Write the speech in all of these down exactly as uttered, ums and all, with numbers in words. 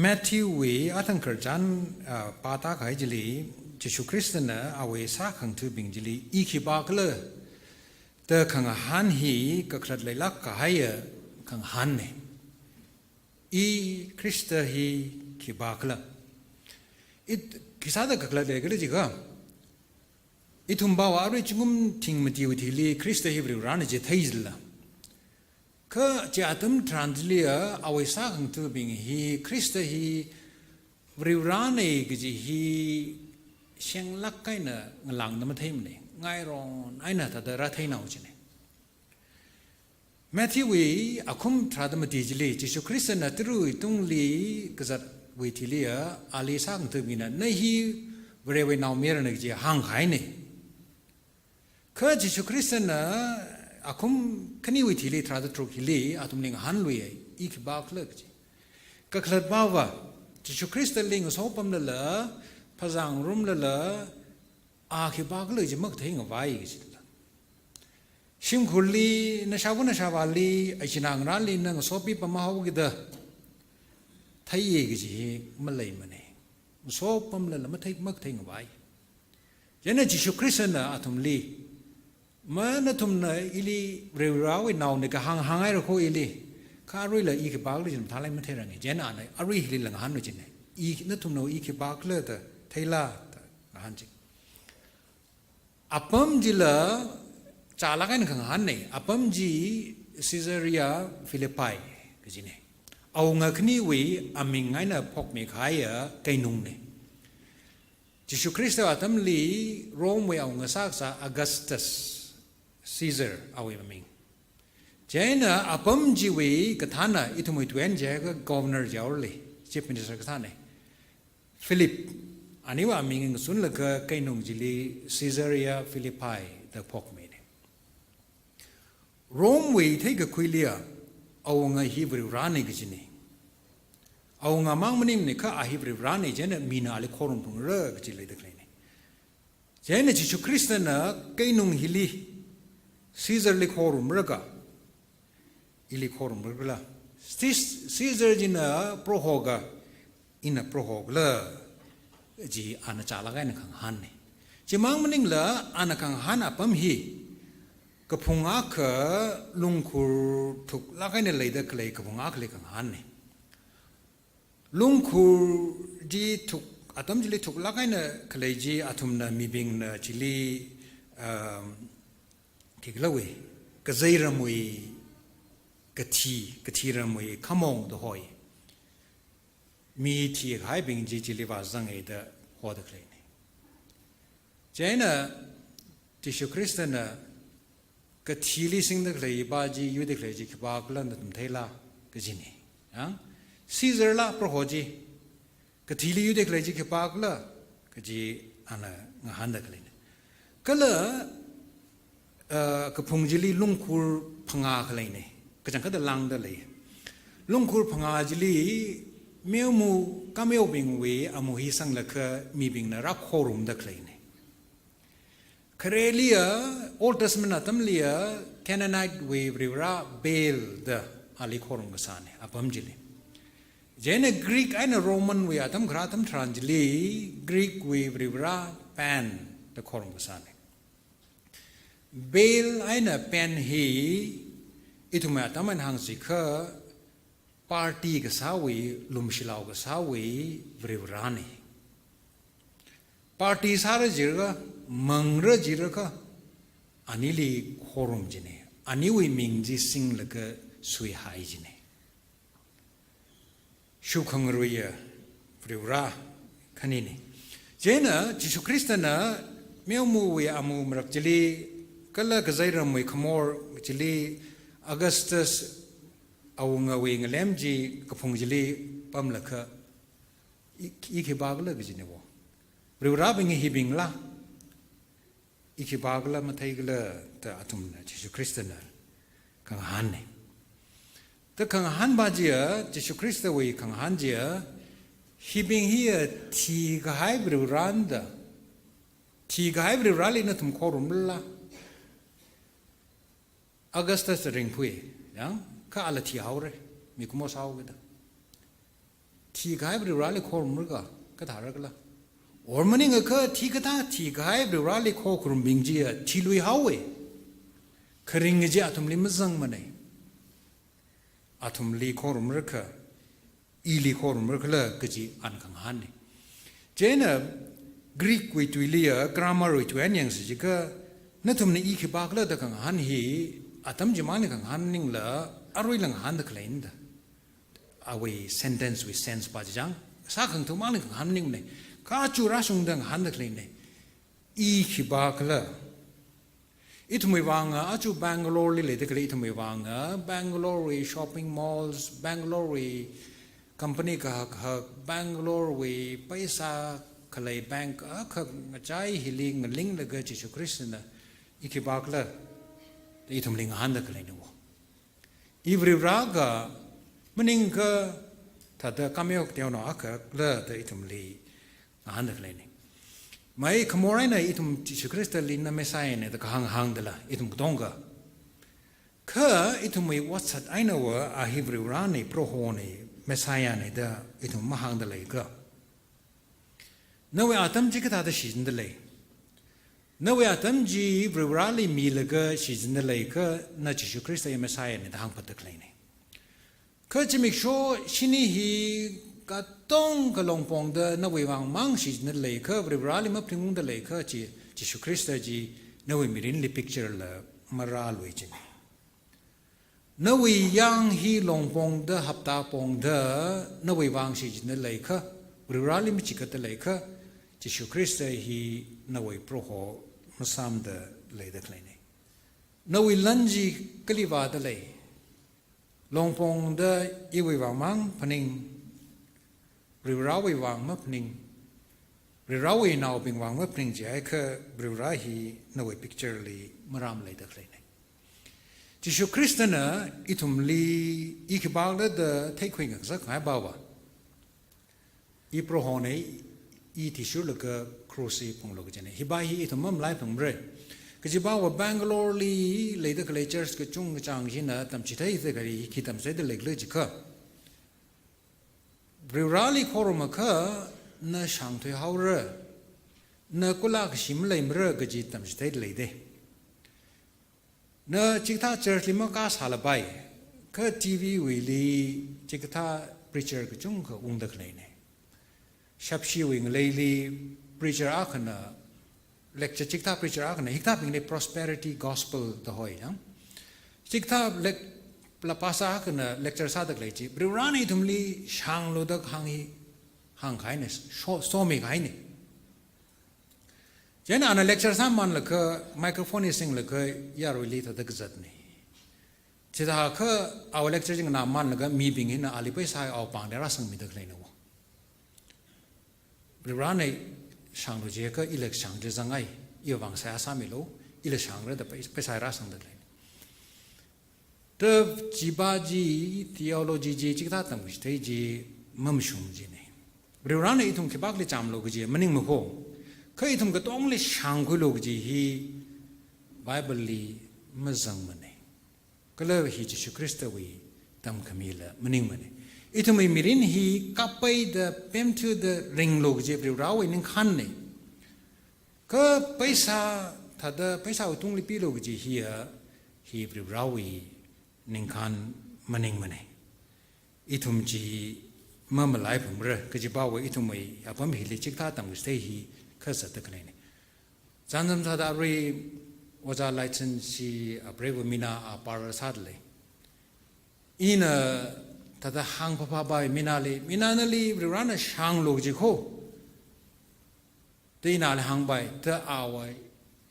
Matthew wui athang khararchan, ah, pāta kahai chili, Jishu Khristana awui sākhangathabing chili, I khipākhala da khangahān hi kakhalat leilāk kahaiya khangahānna. I Khrista hi khipākhala. It, khisāda kakhalat leikhala jiakha, ithum pao arui zingkum thing matiwui thili Khrista hi Varivarana chi theila. Kha chi atam tharan chiliya awui sākhangathabing hi Khrista hi Varivarana kaji hi shenglāk eina ngalāngda matheimana, ngairon eina thāda rātheinao china. Matthew wui akhum tharāda mati chili, Jishu Khristana tara̱wui tungli kazatwui thiliya, ali sākhangathabingna, na hi Varewui Naomayarana kaji hāngkahaina. Kha Jishu Khristana akhum khaniwui thili tharāda tharuk hili athumli ngahānluiya, I khipākhala kaji. Kakhalat pava, Jishu Khristali ngasopamlala, phazāngarumlala, A khipākhala chi makathei ngavai kajila. Shimkhurli, nashāva nashāvāli, aichina ngarāli na ngasopipam haokida theiya kaji hi maleimana. Ngasopamlala mathei, makathei ngavai. Chieina Jishu Khristana athumli, ma nathumna ili Varivarawui naona kahāng hānghairakho ili, kha aruila I khipākhala chi mathālāk eina matheiranga. Chieina ana arui hilila ngahānlu china. I, nathumna I khipākhala da theila da ngahān chi. Apam chila chālāk eina khangahānna, apam chi Caesarea Philippi kajina. Awunga khaniwui aming eina phokmikahaiya keinungna. Jishu Khrista atamli Rome wui awunga sākasā Augustus Caesar awui aming. Chieina apam chiwui kathāna ithumwui tuiyan jiakha governor jihaora, chief minister kathāna. Philip, aniwui aming ngasunlaga keinung chili Caesarea Philippi da phokmina. Rome wui theikakhuiliya, awunga hi Varivarana kajina. Awunga mang maningmana kha a hi Varivarana chieina mina ali khorumphungra kaji leida khaleina. Chieina Jishu Khristana keinung hili Caesar li khorumlaga, ili khorumlala. Cis-, Caesar china Prohoga, ina Prohokhala, chi ana chālāk eina khangahānna. Chimang maningla ana khangahān apam hi, kaphung akha lungkhur thuklāk eina leida khalei kaphung akhali khangahānna. Lungkhur chi thuk, atam chili thuklāk eina khalei chi athumna mibingna chili, um, khikhala wui, kazeiramwui kathi, kathiramwui khamong da hoi. Mi thihaibing chi chili vāzanga da hoda khaleina. Chieina Jishu Khristana kathili singda khalei pa chi, yuida khalei chi khipākhala nathum theila kajina. Yang, Caesar la Proho chi, kathili yuida khalei chi khipākhala kaji ana ngahānda khaleina. Kala, uh, kaphung chili lungkhur phangā khaleina. Kachangkhatta lāngda lei. Lungkhur phangā chili meoma, kameobingwui amu hi sanglaga mibingna rākhorumda khaleina. Khareliya, Old Testament atamliya, Canaanite wui varivara Baal da ali khorumkasāna, apam chili. Chieina Greek eina Roman wui atam kharā atam tharan chili, Greek wui varivara Pan da khorumkasāna. Baal eina Pan hi, ithumwui atam eina hāngchiakha, party kasāwui, lumshilao kasāwui varivarana. Party sāra jiakha, mangra jiakha, anili khorum china. Aniwui ming chi singlaga suihai china. Shukhangaruiya varivara khanina. Chieina Jishu Khristana meomawui amu marak chili, kala kazeiramwui khamor chili, Augustus awungawui ngalem chi kaphung chili pamlaga, I, I khipākhala kajina wo. Varivarabing hi hibingla, I khipākhala matheikhala da athumna Jishu Khristana khangahānna. Da khangahān pa chiya, Jishu Khristawui khangahān chiya, hibing hiya thikahai varivarana da, thikahai varivarali nathum khorumlala, Augustus ringphai, yang, kha ala thihaora, mikumo sāhaokida. Thikahai Varivarali khorumrakha, kathārakhala. Or maningakha thikathā thikahai Varivarali khokharumbing chiya, thilui haowa. Kharing chi athumli mazangmana. Athumli khorumrakha, ili khorumrakhala kaji ana khangahānna. Chieina Greek wui tuiliya, grammar wui tui eina yangsa jiakha, nathumna i khipākhala da khangahān hi, atam chimangli khangahān maningla, aruila ngahānda khaleina da. Awui sentence wui sense pa chi chang, sākhangatha mangli khangahān maningmana. Kha aja rāshungda ngahānda khaleina. I khipākhala. Ithumwui vang, aja Bangalore li leida khalei ithumwui vang, Bangalore wui shopping malls, Bangalore wui company kahak kahak, Bangalore wui paisa khalei bank kahak ngachai hili ngalinglaga Jishu Khristana i khipākhala da ithumli ngahānda khaleina wo. I Varivarākha maningakha thāda kameo kateonao akhakhala da ithumli ngahānda khaleina. Mai khamor eina ithum Jishu Khristali na Messiah na da kahāng hāngdala, ithum katonga. Kha ithumwui otsat eina va a hi Varivarāna, Prohona, Messiah na da ithum mahāngda leikha. Nawui atam chi kathāda shichinda lei? Nawui atam chi Varivarāli milaga shichinda leikha, na Jishu Khrista Messiah na da hāngphatda khaleina. Kha zimiksho shini hi katonga longpongda nawui vang mang shichinda leikha, Varivarāli maphaningungda leikha chi, Jishu Khrista chi nawui mirinli picture la marālui china. Nawui yang hi longpongda, hapta pongda, nawui vang shichinda leikha, Varivarāli machikatda leikha, Jishu Khrista hi nawui Proho masāmada leida khaleina. Nawui lan chi kali vāda lei? Longpongda iwui vang mang phaning, Varivarāwui vang maphaning, Varivarāwui naobing vang maphaning jiakha Varivarā hi nawui picture li marāmaleida khaleina. Jishu Khristana ithumli i khipākhala da theikhui ngaksak ngai bawa. I Prohona, i thishurlaga cross li phunglu kajina. Hiva hi ithum mamalaiphungmara. Kajiva Bangalore li leida khalei church kachungkachāng hina tamchitheida khalei khi tamchitheida leikhala jiakha, Varivarāli khorumakha na shāngthui haora, na kula kashi maleimara kaji tamchitheida leida. Na chikathā church li makasālapai, kha T V wuili chikathā preacher kachungkha ungda khaleina. Shapshiwui ngaleili preacher akhana lecture, chikathā preacher akhana hikathābingli prosperity gospel da hoi yang. Chikathā lek-, la pastor akhana lecture sāda khalei chi, Varivarāna ithumli shānglu da hāng hi, hāngkahaina, so-, somi kahaina. Chieina ana lecture sāmanlaga microphone hi singlaga yaruili thāda kazatna. Chithākha awui lecture chi nganāmanlaga mibing hina ali paisa awui pāngli rāsangmida khaleina wo. Varivarāna shānglu jiakha ila shāngda zangai, iwui vang seihā sāmilu, ila shāngra da pai-, paisa rāsangda khaleina. Ta chiva chi, theology chi, chikathā tamchithei chi mamashung china. Varivarāna ithum khipākli chāmlu kaji maningmako. Kha ithum katongli shāngkhuilu kaji hi Bible li mazangmana. Kala hi Jishu Khristawui tamkhamila maningmana. Ithumwui mirin hi kapaida, pemthuda ringlu kaji Varivarāwui ningkhānna. Kha paisa, thāda paisawui tungli pilu kaji hiya, hi Varivarāwui ningkhān maningmana. Ithum chi mamalaiphungmara, kajiva ithumwui apam hili chikathā tamchithei hi kazatda khaleina. Chānjam sāda arui Ojā Laitsen chi apreiva Mina a par sādalei. Ina thāda hāngphaphāpai Minali, Mina nali Varivarāna shānglu kaji kho. Da inali hāngpai, da awui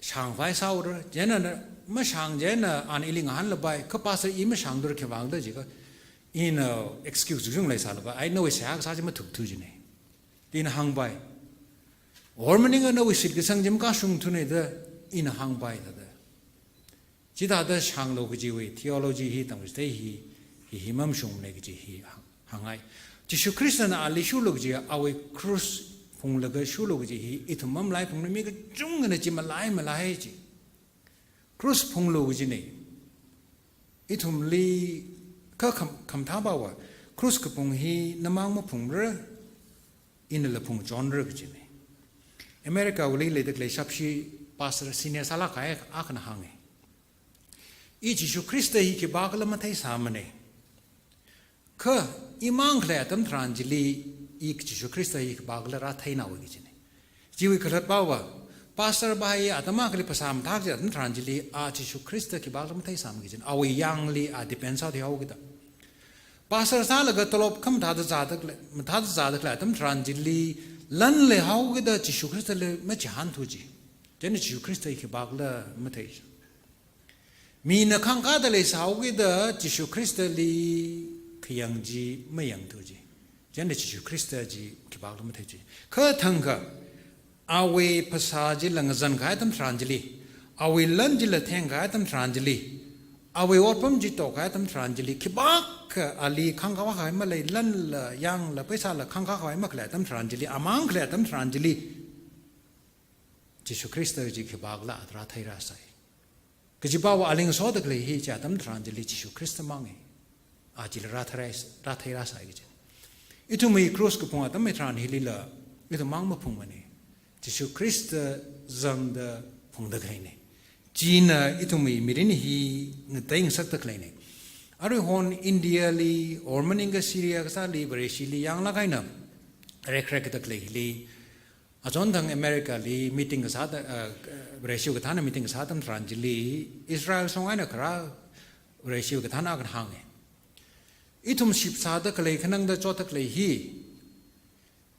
shāngvai sāura, chieina na mashāng chieina ana ili ngahānlapai, kha pastor i mashāngda khivang da jiakha, ina excuse kachung leisālapai, ai nawui seihā kasā chi mathukthu jina. Da ina hāngpai. Or maningakha nawui shitkasang chi makashungthuna da ina hāngpai thāda. Chithāda shānglu kajiwui theology hi tamchithei hi, hi, hi mamashungmana kaji hi hāng-, hāngngai. Jishu Khristana ali shurlu kaji, awui cross phunglaga shurlu kaji hi, ithum mamalaiphungmara, mi kachungkhana chi malaimalai chi. Cross phunglu kajina. Ithumli kha kham-, khamathā bawa. Krus kapung hi namang maphungmara, inala phungchonra kajina. America wui leida khalei shapshi pastor senior sālāk kahai akhana hānga. I Jishu Khrista hi khipākhala matheisāmana. Kha imang khalei atam tharan chili i Jishu Khrista hi khipākhala rātheinao kajina. Chiwui kakhalatpava, pastor pa hi atam akhali phasā mathā kaji atam tharan chili a Jishu Khrista khipākhala matheisāma kajina. Awui yangli a depend sāthuihaokida. Pastor sālaga tolop khamathāda zāda khalei, mathāda zāda khalei atam tharan chili lan leihaokida Jishu Khristali machihānthu ji. Chieina Jishu Khrista hi khipākhala mathei. Mina khangkāda leisāhaokida Jishu Khristali khayang chi mayangthu ji. Chieina Jishu Khrista chi khipākhala mathei ji. Kha thangkha, awui phasā chila ngazan kahai atam tharan chili, awui lan chila theng kahai atam tharan chili, awui otpam chi tok kahai atam tharan chili, khipākha ali khangkā kahai malei, lanla, yangla, paisāla khangkā kahai makhalei atam tharan chili, amang khalei atam tharan chili, Jishu Khrista chi khipākhala a rātheirāsai. Kajipava aling soda khalei hi chi atam tharan chili Jishu Khrista manga. A chila rātheirai, rātheirāsai kajina. Ithumwui krus kaphung atam tharan hilila, ithum mang maphungmana. Jishu Khrista zangda phungda khaleina. China ithumwui mirin hi ngateingasakda khaleina. Aruihon India li, or maningakha Syria kasāli, Vareshili yanglāk eina rekrekda khaleili, achonthang America li meeting kasāda, uh, Vareshi kathāna meeting kasā atam tharan chili, Israel shong eina kharā Vareshi kathāna akhana hānga. Ithum ship sāda khalei, khanangda chotda khalei hi,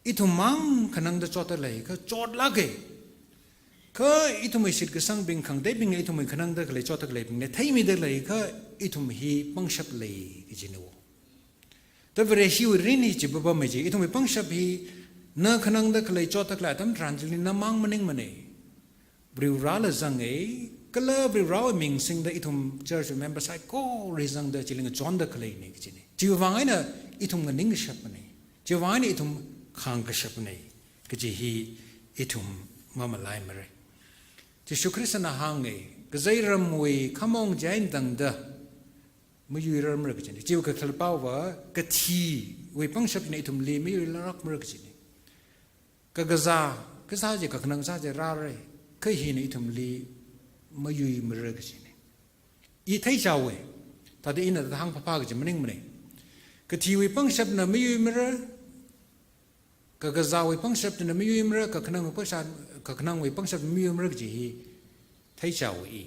ithum mang khanangda chotda leiakha chotlāka. Kha ithumwui shitkasangbing khangateibingna ithumwui khanangda khalei chotda khaleibingna theimida leiakha ithum hi pangshap lei kajina. Da Vareshiwui mirin hi chi papamma ji, ithumwui pangshap hi na khanangda khalei chotda khalei atam tharan chili namang maningmana. Varivarala zanga, kala Varivarawui ming singda ithum church member saikora zangda chili ngachonda khaleina kajina. Chiwui vang eina ithum nganing kashapmana. Chiwui vang eina ithum khāng kashapmana kaji hi ithum mamalaimara. Jishu Khristana hānga, kazeiramwui khamong chi eina tangda mayuirarmara kajina. Chiwui kakhalatpava, kathiwui pangshap hina ithumli mayuilarakmara kajina. Kakazā, kasā chi, kakhanang sā chi rāra, kha hina ithumli mayuimara kajina. I theichaowa, thāda ina thāda hāngphāphā kaji maningmana. Kathiwui pangshapna mayuimara, kakazāwui pangshapna mayuimara, kakhanangwui pangshap, kakhanangwui pangshapna mayuimara kaji hi theichaowa i.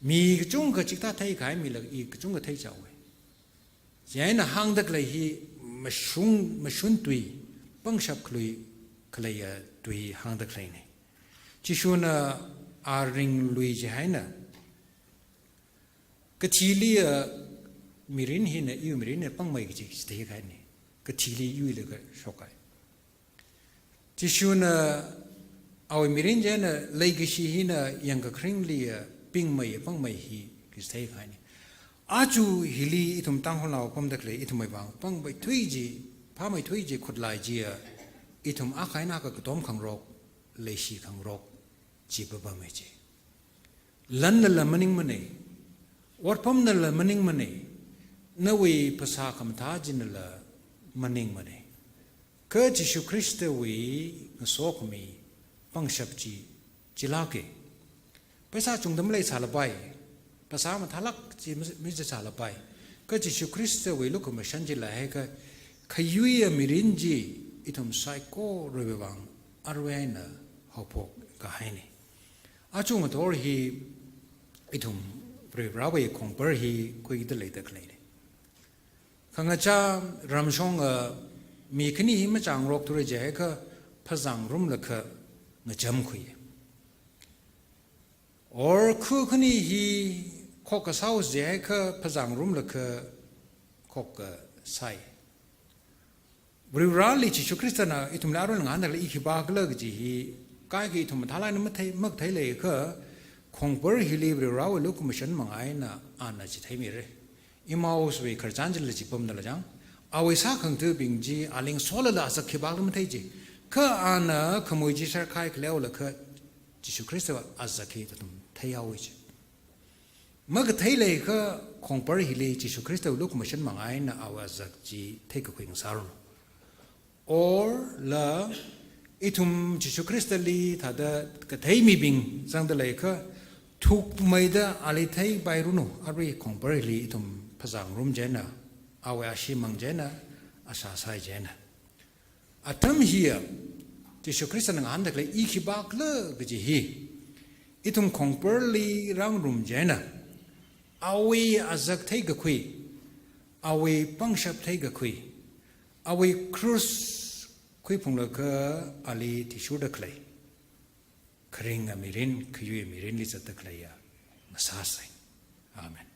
Mi kachungkha chikathā theikahai mila i kachungkha theichaowa. Chieina hāngda khalei hi mashung, mashun tui, pangshap khalui khaleiya tui hāngda khaleina. Jishuna a ringlui chieina, kathiliya mirin hina iwui mirinna pangmei kaji chithei kahaina. Kathili yuilaga shokkahai. Jishuna awui mirin chieina leikashi hina yangkakharingliya pingmei pangmei hi kaji thei kahaina. Aja hili ithum Tangkhulnao pamda khalei ithumwui vang pangmeithui chi, phāmeithui chi, khutlai chiya, ithum akha eina akha katom khangarok, leishi khangarok, chi papamma ji. Lannala maningmana, otpamnala maningmana, nawui phasā khamathā chinala maningmana. Kha Jishu Khristawui ngasokhami pangshap chi, chilāka. Paisa chungda maleisālapai, phasā mathālāk chi mi, mi sālapai. Kha Jishu Khristawui lukhamashan chi leihaiakha, khayuiya mirin chi ithum saikorawui vang arui eina haophok kahaina. Aja ngathor hi ithum Varivarawui khongpar hi khuida leida khaleina. Khangachā ramshonga mi khani hi machāngarokthura jiakha phazāngarumlakha ngachamkhui. Or khu khani hi khokkha sāo jiakha phazāngarumlakha khokkha sāi. Varivarali Jishu Khristana ithumli aruila ngahānda khalei i khipākhala kaji hi, kaikha ithum mathālāk eina mathei, makathei leiakha, khongpar hili Varivarawui lukhamashan manga eina ana chitheimira. Emmauswui khararchan chila chi pamdala chang. Awui sākhangathabing chi, aling solala azak khipākhala mathei ji. Kha ana khamui chi sharkhai khaleolakha, Jishu Khristawui azak hi tatum theihaowa ji. Makathei leiakha khongpar hili Jishu Khristawui lukhamashan manga eina awui azak chi theikakhui ngasāranu. Or la ithum Jishu Khristali thāda kathei mibing zangda leiakha thukmeida ali theipairanu, arui khongpar hili ithum phazā ngarum chieina, awui ashee mang chieina, ashā sai chieina. Atam hiya Jishu Khristana ngahānda khalei i khipākhala kaji hi, ithum khongparli rāngarum chieina, awui azak theikakhui, awui pangshap theikakhui, awui krus khuiphunglaga ali thishurda khalei, kharinga mirin, khayuiya mirinli zatda khaleiya ngasāsei. Amen.